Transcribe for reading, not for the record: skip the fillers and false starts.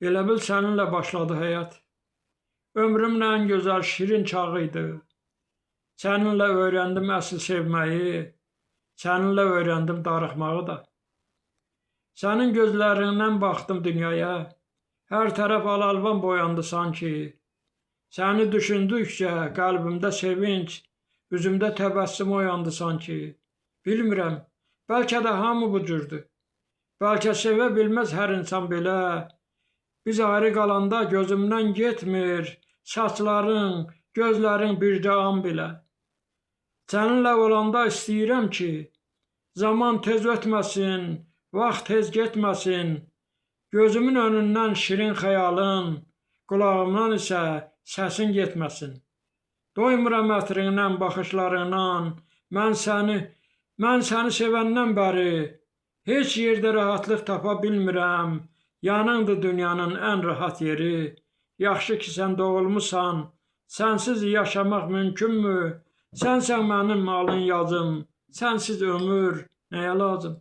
Elə bil səninlə başladı həyat. Ömrümün ən gözəl şirin çağı idi. Səninlə öyrəndim əsl sevməyi, səninlə öyrəndim darıxmağı da. Sənin gözlərindən baxdım dünyaya. Hər tərəf al-alvan boyandı sanki. Səni düşündükcə qəlbimdə sevinc, üzümdə təbəssüm oyandı sanki. Bilmirəm, bəlkə də hamı bu cürdür. Bəlkə sevə bilməz hər insan belə. Biz ayrı qalanda gözümdən getmir saçların, gözlərin bircə an belə. Səninlə olanda istəyirəm ki, zaman tez ötməsin, vaxt tez getməsin. Gözümün önündən şirin xəyalın, qulağımdan isə səsin getməsin. Doymuram ətrindən, baxışlarından. Mən səni sevəndən bəri heç yerdə rahatlıq tapa bilmirəm. Yanındır dünyanın ən rahat yeri. Yaxşı ki sən doğulmusan. Sənsiz yaşamaq mümkünmü? Sənsən mənim alın yazım. Sənsiz ömür nəyə lazım?